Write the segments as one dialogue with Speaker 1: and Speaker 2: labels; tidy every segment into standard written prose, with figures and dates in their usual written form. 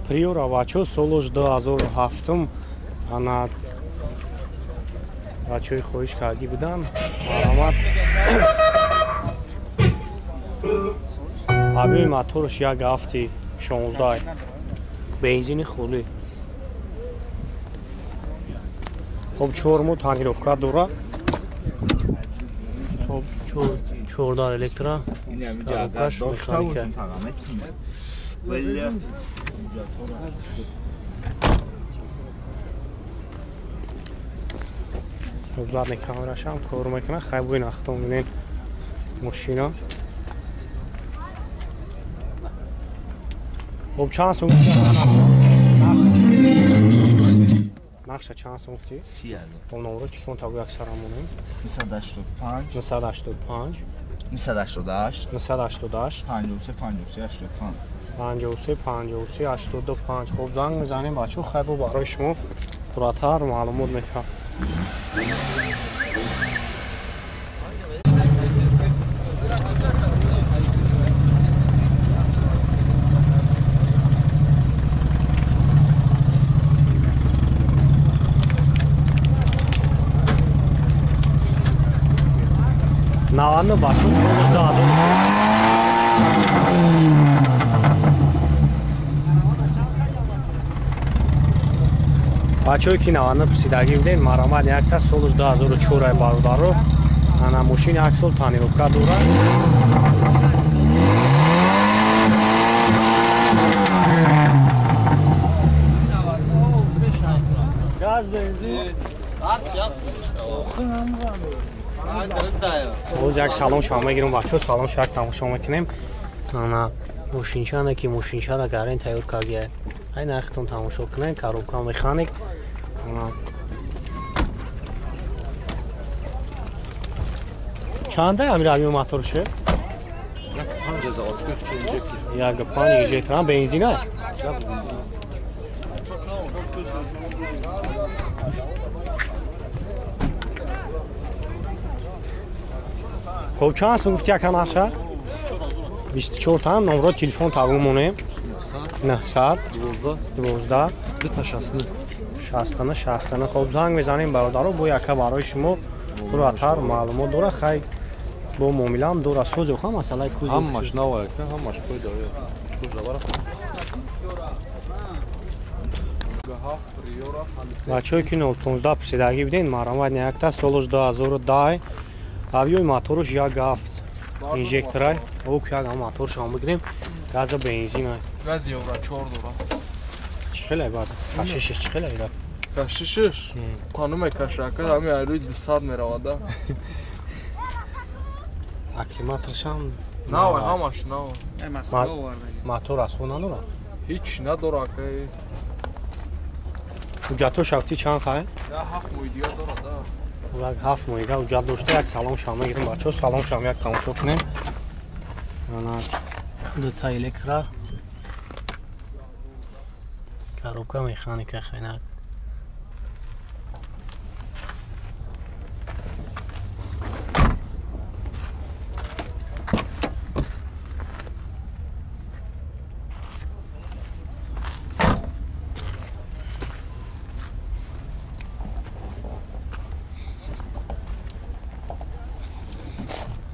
Speaker 1: Приора бачо солош 2007 ана бачои хоҳиш кардӣ будан. Марамат. Объёми мотораш 1.7 16. Бензини холӣ. Хоб 4 моҳ тонировка дора. Хоб 14 электро. Коробкаш механика. Задний камерашам кор мекунад. Хай буин ахтон бинен мошина. Хоб чанд сум? Нақша чанд сум гуфтӣ?
Speaker 2: 30,000.
Speaker 1: Хоб номеро телефон табу як сара монем.
Speaker 2: 985
Speaker 1: 985
Speaker 2: 988
Speaker 1: 988
Speaker 2: 53 53 85
Speaker 1: 53 53 85. Хоб занг мезанем бачо, хай бо барои шумо пурратар маълумот метиҳам. Навадно бачо, бачое ки навадно пурсидагӣ будем, марамат якта солуш 2004 бародаро. Ана мошин як сол тонировка дорад. Боз як салон шава мегирем бачо, салон шава тамошо мекунем. Ана мошинчана ки мошинчара гарен тайёр кардия. Ай нархтон тамошо кунем, коробка механик. Чанда амир объём моторше?
Speaker 3: 1.5
Speaker 1: 1.5 инжектор бензина? Хоб чанд сум гуфти ака наша? 24 там номро телефон табу монем. 900 12
Speaker 3: 269
Speaker 1: 69 69. Хоб занг мезанем бародаро, бо яка барои шумо пурратар маълумот дора. Хай бо муомилаам дора созе ха масъалаи кузов.
Speaker 3: Ҳамаш нава ака, ҳамаш пайдо. Сужа бара.
Speaker 1: Бачое ки 015 пурсидагӣ буден, марамат якта солош 2010 объёми мотораш 1.7 инжекторай. Ок як моторш ҳам бигирем. Газа бензин.
Speaker 3: Газ евро 4 дора.
Speaker 1: Чӣ хеле бад? Кашишиш чӣ хеле ира?
Speaker 3: Кашишиш? Қанун мекаша, ака ҳами айрӯи 200 меравад да.
Speaker 1: Акклиматоршам
Speaker 3: нава, ҳамаш нава.
Speaker 1: Мотор аз худ надорад?
Speaker 3: Ҳеч надора ака.
Speaker 1: Ҳуҷҷатҳо шафти чанд хай?
Speaker 3: 7 моҳи дига дорад да.
Speaker 1: Як 7 моҳига ҳуҷҷат дошта, як салон шава мегирем бачаҳо, салон шава як тамошо кунем. Ана дута электро. Коробка механика хайнак.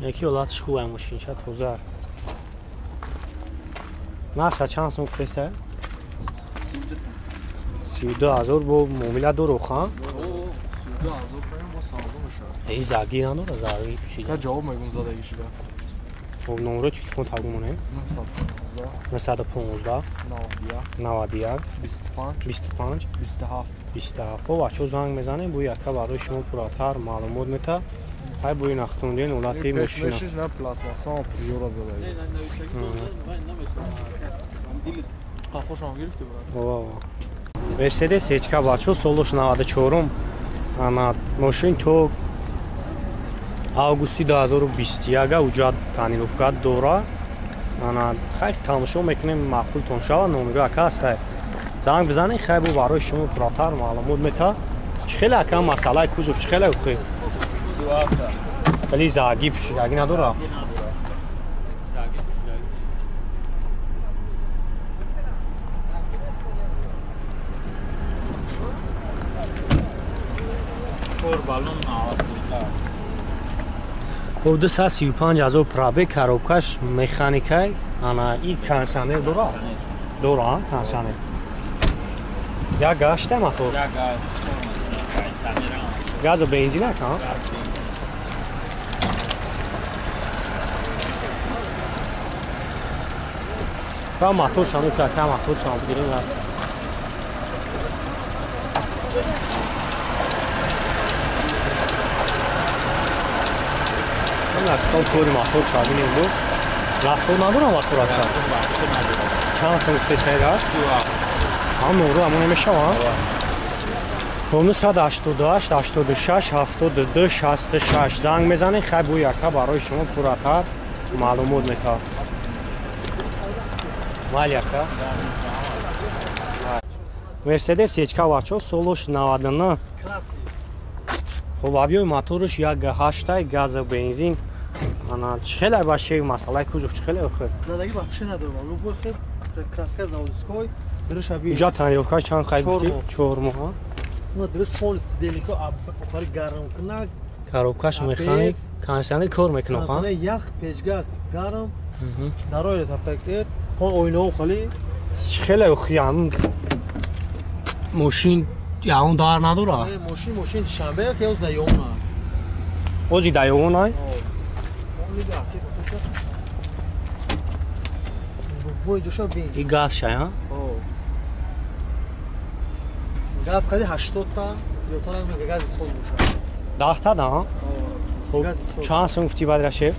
Speaker 1: Яки ҳолатиш хуб мошинча тоза. Наша чанд сум гуфтеста? 32,000 бо муомила дору хан?
Speaker 3: 32,000 прям бо савдо мешавад.
Speaker 1: Эй заги надора, заги пушида.
Speaker 3: Ка ҷавоб мегум задагӣ шида.
Speaker 1: Хоб номеро телефон табу монем.
Speaker 3: 915
Speaker 1: 915
Speaker 3: 91
Speaker 1: 91
Speaker 3: 25
Speaker 1: 25
Speaker 3: 27
Speaker 1: 27. Хоб бачаҳо занг мезанем, бо яка барои шумо пурратар маълумот мета. Ҳай бо ин ахтунден ҳолати мошина.
Speaker 3: Пешмешиш на пластмассаам приёра задагӣ. Қафошам гирифтӣ брат?
Speaker 1: Ова. Мерседес ҳечка бачаҳо солош 94-ум. Ана мошин то августи 2021 ҳуҷҷат тонировка дора. Ана хай тамошо мекунем, маъқултон шава, номеро ака ҳастай. Занг бизанед, хай бо барои шумо пурратар маълумот мета. Чӣ хеле ака масъалаи кузов чӣ хеле ухи?
Speaker 3: 37.
Speaker 1: Вале заги пушидаги надора?
Speaker 4: 4 баллон 90.
Speaker 1: Хуб 235 ҳазор пробег, коробкаш механикай, ана и кондиционер дора? Дора, кондиционер. Як гашта мотор?
Speaker 4: Як гашт, кондиционер.
Speaker 1: Газ ва бензин ака?
Speaker 4: Газ бензин.
Speaker 1: Та мотор шану ка мотор шану бигирем. Там кори мотор шабинем бу. Расход надорам мотор ака? Чанд сом гуфтесайра?
Speaker 4: 37.
Speaker 1: Ҳам нору ҳамон намешава? 988 86 72 66 занг мезанед, хай бу яка барои шумо пурратар маълумот метавад. Майли ака. Мерседес ечка бачо солош 99. Хуб объёми моторш 1.8 газ бензин. Ана чӣ хеле ба шеви масъалаи кузов чӣ хеле охир?
Speaker 5: Задаги вообще надорам. Любой хел краска заводской, дуриш аби.
Speaker 1: Иҷа тонировка чанд хай гуфтӣ? 4 моҳ.
Speaker 5: На дуриш пол сидельнико охари гарм кунак.
Speaker 1: Коробкаш механик, кондиционер кор мекунад, ха?
Speaker 5: Кондиционер ях, печга гарм. Дарои тапакет, пол оинао хали.
Speaker 1: Чӣ хеле охир ҳам мошин ягон дар надора?
Speaker 5: Не, мошин шанбе ки оз даёна.
Speaker 1: Ози даёна? И газ шай, ҳа?
Speaker 5: Газ қади 80 та, зиёдтар намега гази соз бошад.
Speaker 1: 10 та да, ҳа? Чанд сум гуфтӣ баъд рашев?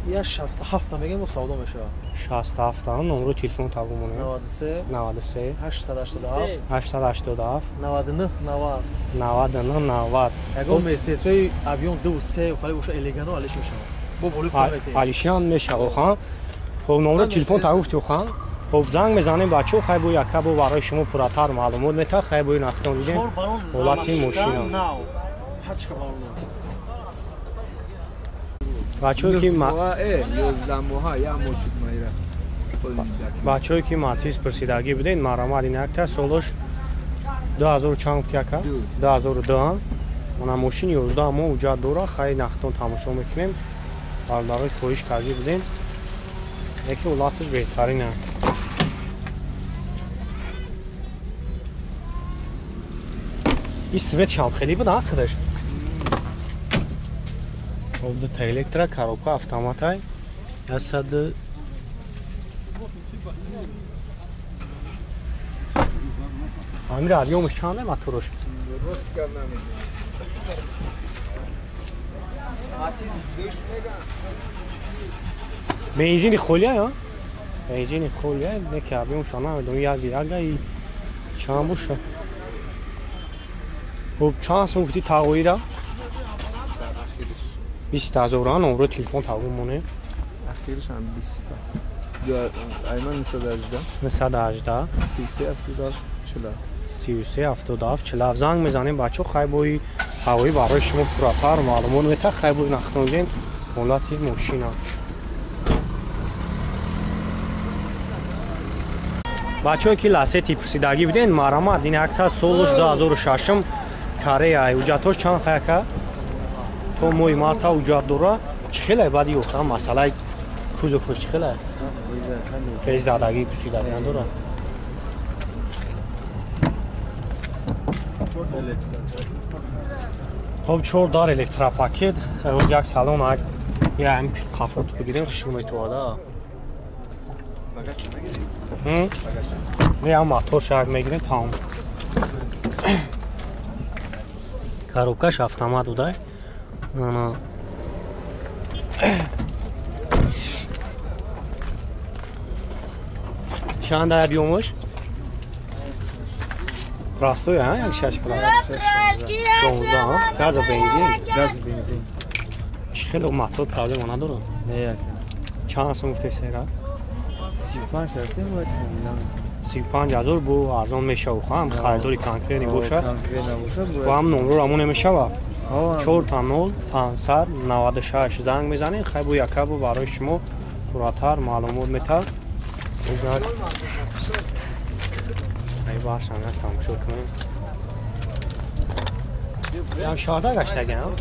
Speaker 5: Я 67 та мегем, савдо мешавад.
Speaker 1: 67 та, номери телефон табу монем.
Speaker 5: 93
Speaker 1: 93
Speaker 5: 887
Speaker 1: 887
Speaker 5: 99 90
Speaker 1: 99 90.
Speaker 5: Ягон Мерседесои объём 2 3 хали боша элегано алиш мешавад. Бо болои пул метаҳем.
Speaker 1: Алишиам мешавад, ха? Хуб номери телефон табу гуфтӣ, ха? Хуб занг мезанем бачо, хай бо яка бо барои шумо пурратар маълумот метаҳад, хай бо нахтон дидем. Ҳолати мошина.
Speaker 5: Пачка баллон.
Speaker 1: Бачое ки
Speaker 3: 11 моҳа як мошин майра.
Speaker 1: Бачое ки Матиз пурсидагӣ будед, марамад ин якта солош 2000 чанд гуфти ака? 2002. Мана мошин 11 моҳ уҷат дора, хай нахтон тамошо мекунем. Бародарои хоҳиш кардӣ будем. Яке ҳолаташ беҳтарин аст. И свет шам хеле буд, худаш. Хуб, дута электро, коробка автоматай. 100 Амир объёмаш чанде мотораш? Бензини холия, ҳа? Бензини холия, не ки объёмаш намедонам, як яга и чанд боша. Хуб, чанд сум гуфтӣ тағоира? 20 ҳазор, номро телефон табу монем.
Speaker 3: Ахирш ҳам 20 та. Айман 918.
Speaker 1: 918
Speaker 3: 33 77 47.
Speaker 1: 33 77 47 занг мезанем бачо, хай бои ҳавоӣ барои шумо пурратар маълумот метаҳад, хай бои нахтонген ҳолати мошина. Бачое ки Ласети пурсидагӣ буден, марамад ин якта солош 2006 Корея, ҳуҷҷатҳош чанд хаяка? То моҳи марта ҳуҷҷат дора. Чӣ хеле баъди охира масъалаи кузовш чӣ хеле? Хеле задагӣ пурсидагӣ надора. Хоб 4 дар электропакет, оз як салон як ям капот бигирем, хушрӯ метовада. Не, ям мотор шак мегирем тамом. Коробкаш автомат будай. Ана чанд объёмаш? Простой, а? Як шаш 16, газ бензин?
Speaker 3: Газ бензин.
Speaker 1: Чӣ хеле мотор проблема надорад?
Speaker 3: Не,
Speaker 1: Чанд сум гуфтед сера?
Speaker 3: 35 ҳазор бояд.
Speaker 1: 35 ҳазор бо арзон мешавад, ҳам харидори конкретӣ бошад.
Speaker 3: Конкрет набошад,
Speaker 1: Бо ҳам номро рамон намешавад. 4 0 596 занг мезанед, хай бо яка бо барои шумо пурратар маълумот метаҳад. Ай баршам як тамошо кунем. Ям 14 гаштагиам.